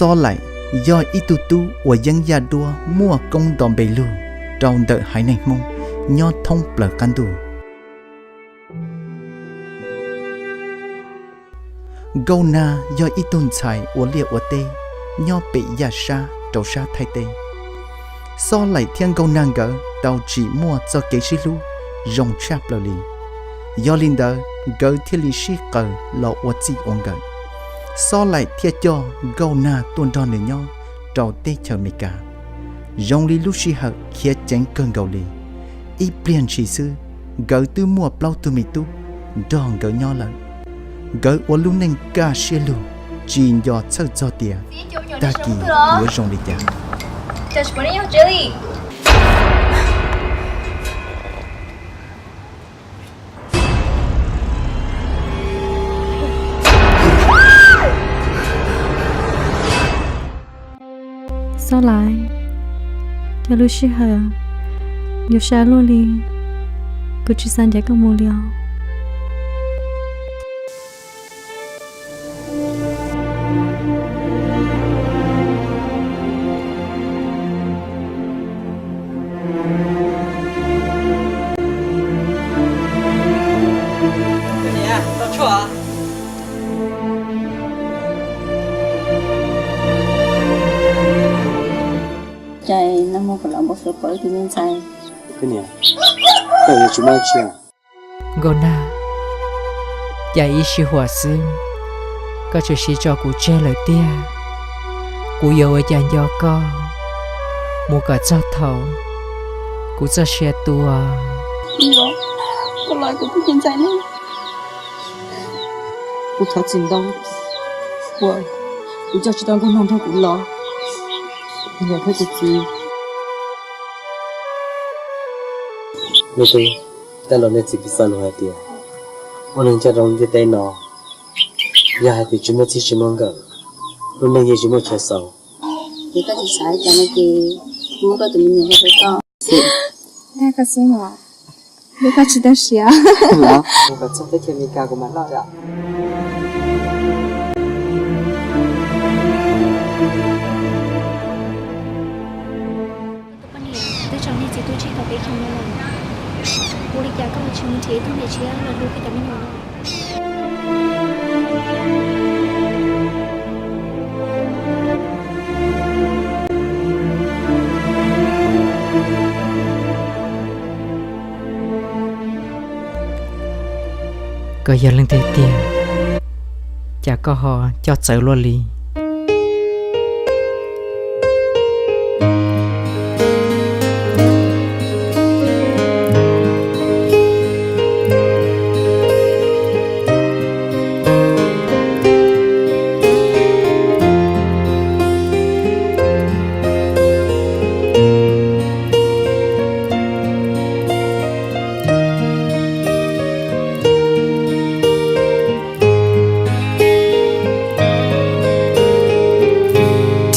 Xob Laim yog ib tug tub uas yeeb yaj duab muaj koob nto npe lug rau ntawm haiv neeg Hmoob nyob thoob plaws qab ntuj. Nkauj Nag yog ib tug ntxhais ua liaj ua teb nyob pem Yaj Sab rau sab Thaib teb. Xob Laim thiab Nkauj Nag nkawd tau tsim muaj txoj kev sib hlub zoo tshaj plaws li. Yog li ntawd nkawd thiaj li sib qaws los ua txij ua nkawm. Xob Laim thiaj coj Nkauj Nag tuaj nrog nws nyob rau teb chaws Amelikas. Zoo li lub sij hawm khiav ceev kawg nkaus li. Ib pliag ntshis xwb, nkawd twb muaj plaub tug me tub nrog nkawd nyob lawm. Nkawd ua lub neej kaj siab lug, tsis nco txhawj txog tias tag kis yuav zoo li cas. Xob Laim, cov lub sij hawm yuav sai luaj li, kuv tsis xav ncaim koj mus li os. Cas no muaj kom los npau suav pom ib tug me ntxhais. Koj niam, koj yuav tsis muaj dab tsi. Nkauj Nag, cas ib sij huam xwb koj tseem siv tso kuv tseg lawm tiag. Kuv yuav ua cas nco koj mus kom txog thaum kuv txoj sia tuag. Kuv los kuv twb tsis ntxais ne. Kuv thov txim ntau uas kuv coj tsis tau Nkauj Nag nrog kuv los. Kuv niam thiab kuv txiv, nej twb tau los nej txiv piv xam lus hais tias ua neeg nyob rau ntiaj teb no yog hais tias tsis muaj txij tsis muaj nkawm, lub neej yeej tsis muaj chaw xaus. Ces koj tsis xav li cas no ces muab koj tus me nyuam hle rau koj. Dag koj xwb mas, hlub koj tsis tag siab. Los mus kom txog teb chaws Amelikas kuv mam noj yom. Tus poj niam twb tso niag txiv tub tseg tau peb xyoos no lawm, ua li cas koj ho tsis mus nrhiav ib tug niam tshiab los hlub koj cov me nyuam no? Koj yog leej twg tiag, cas koj ho coj txawv luaj li?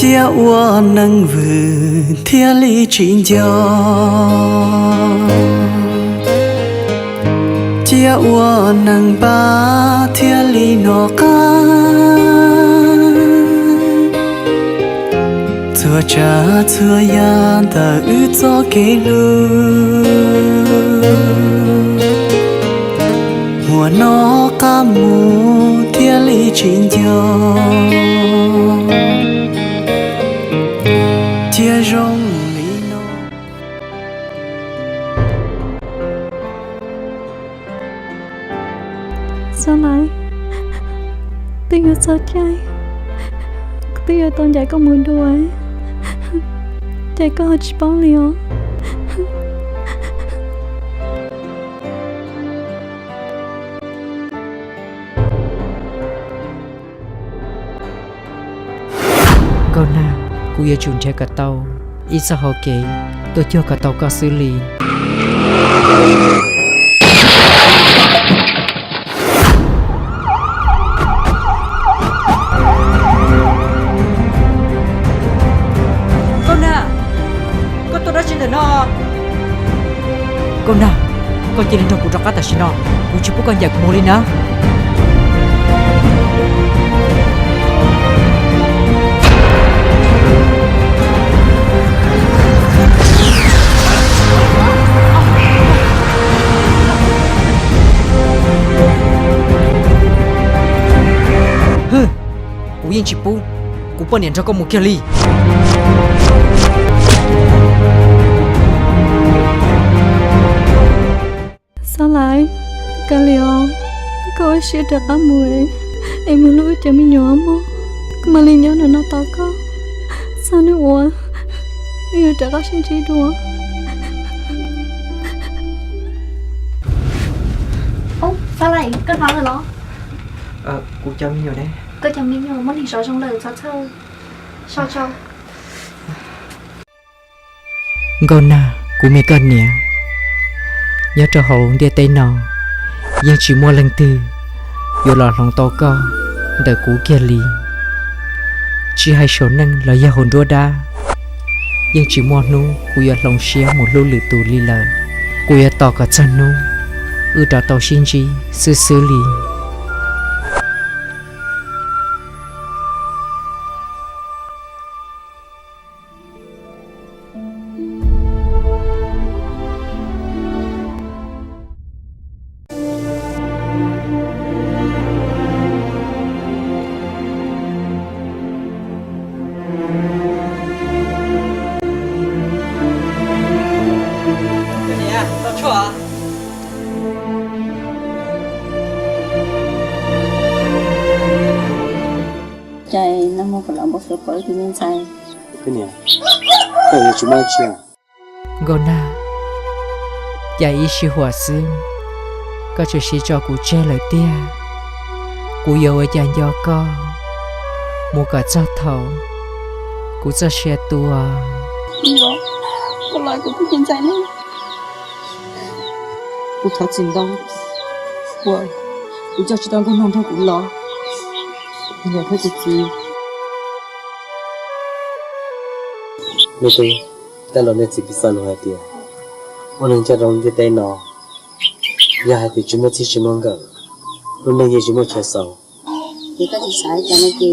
Cia ua neeg vwm thiaj li tsis nco, cia ua neeg npab thiaj li hnov qab. Txhua tsav txhua yam ntawm wb txoj kev hlub, hmo no qab mus thiaj li tsis nco, cia zoo li no. Xob Laim, twb yuav txog caij kuv twb yuav tau ncaim koj mus dua, ces koj ho tsis paub li os. Nkauj Nag, kuv yuav tsum nrhiav kom tau ib txoj hau kev tuaj cuag kom tau koj xwb li. Nkauj Nag, koj tuaj dab tsi ntawm no? Nkauj Nag, koj cia li nrog kuv rov qab tam sim no, kuv tsis pub koj ncaim kuv mus li na. yeej tsis pub kuv poj niam nrog koj mus kiag li. Xob Laim, kav liam os, koj ua siab rov qab mus es mus hlub wb cov me nyuam mog, kuv mam li nyob nram no tos koj txog hnub uas wb yuav rov qab sib ntsib dua. Xob Laim, koj hnov lawm los? Kuv cov me nyuam ne? Koj cov me nyuam muaj neeg sov zoo lawm, txhob txhawj, so tso. Nkauj Nag, kuv me koj niam, nyob rau hauv ntiaj teb no, yeej tsis muaj leej twg yuav los hloov tau koj ntawm kuv kiag li. Tsis hais saum neej los yog hauv nruab dab, yeej tsis muaj hnub kuv yuav hloov siab mus hlub lwm tus li lawm. Kuv yuav tos kom txog hnub wb rov tau sib ntsib xwb xwb li. Cas no muaj kom los npau suav pom ib tug me ntxhais. Koj niam, koj yuav tsis muaj tsi. Nkauj Nag, cas ib sij huam xwb koj tseem siv tso kuv tseg lawm tiag. Kuv yuav ua cas nco koj mus kom txog thaum kuv txoj sia tuag. Kuv los kuv tus ntxhais ne, kuv thov txim ntau uas kuv coj tsis tau Nkauj Nag nrog kuv los. Kuv niam thiab kuv txiv, nej twb tau los nej txiv piv xav lus hais tias ua neeg nyob rau ntiaj teb no, yog hais tias tsis muaj txij tsis muaj nkawm, lub neej yeej tsis muaj chaw xaus. Ces koj tsis xav li cas no ces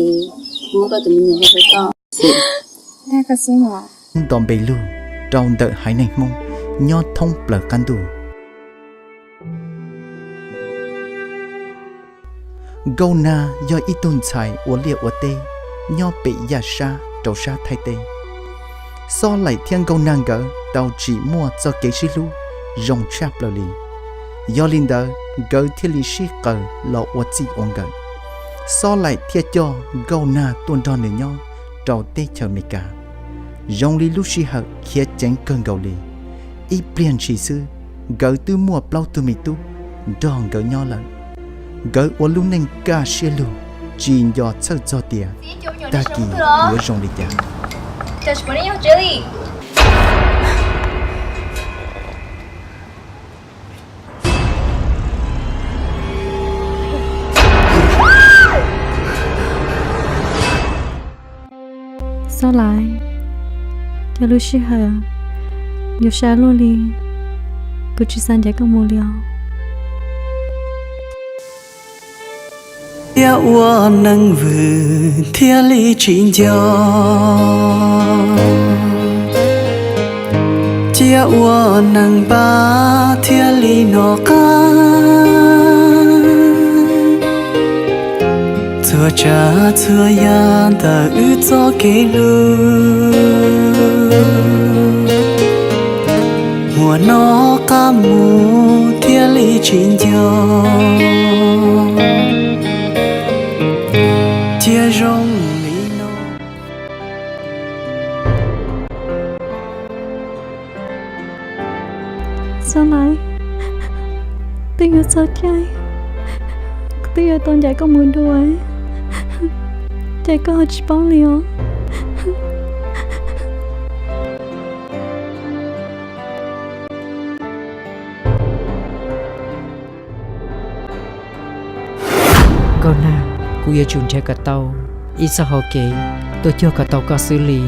muab koj tus me nyuam rau koj. Nto npe lug rau ntawm haiv neeg Hmoob nyob thoob plaws qab ntuj. Nkauj Nag yog ib tug ntxhais ua liaj ua teb nyob pem Yaj Sab rau sab Thaib teb. Xob Laim thiab Nkauj Nag nkawd tau tsim muaj txoj kev sib hlub zoo tshaj plaws li. Yog li ntawd nkawd thiaj li sib qaws los ua txij ua nkawm. Xob Laim thiaj coj Nkauj Nag tuaj nrog nws nyob rau teb chaws Amelikas. Zoo li lub sij hawm khiav ceev kawg nkaus li. Ib pliag ntshis xwb, nkawd twb muaj plaub tug me tub nrog nkawd nyob lawm. Nkawd ua lub neej kaj siab lug, tsis nco txhawj txog tias tag kis yuav zoo li cas. Xob Laim, cov lub sij hawm yuav sai luaj li, kuv tsis xav ncaim koj mus li os. Cia ua neeg vwm thiaj li tsis nco, cia ua neeg npab thiaj li hnov qab. Txhua tsav txhua yam ntawm wb txoj kev hlub, hmo no qab mus thiaj li tsis nco. Cia zoo li no. Xob Laim, twb yuav txog caij kuv twb yuav tau ncaim koj mus dua, ces koj ho tsis paub li os. Nkauj Nag, kuv yuav tsum nrhiav kom tau ib txoj hau kev tuaj cuag kom tau koj xwb li.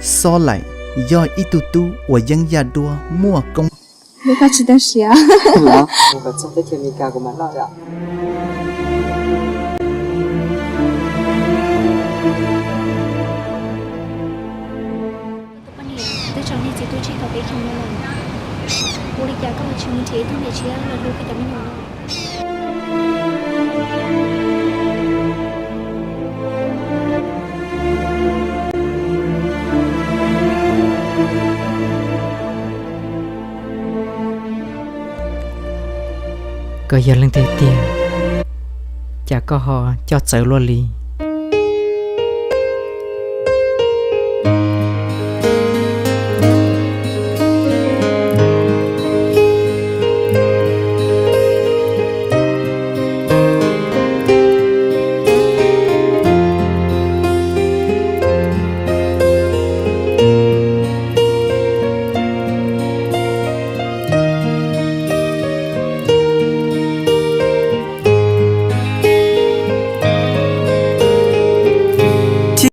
Xob Laim yog ib tug tub uas yeeb yaj duab muaj koob. Koj tsis tau siav. Mus kom txog teb chaws Amelikas kuv mam noj yom. Poj niam, twb tso nej txiv tub tseg tau peb xyoos no lawm, ua li cas koj ho tsis mus nrhiav ib tug niam tshiab los hlub peb cov me nyuam no? Koj yog leej twg tiag? Cas koj ho coj txawv luaj li?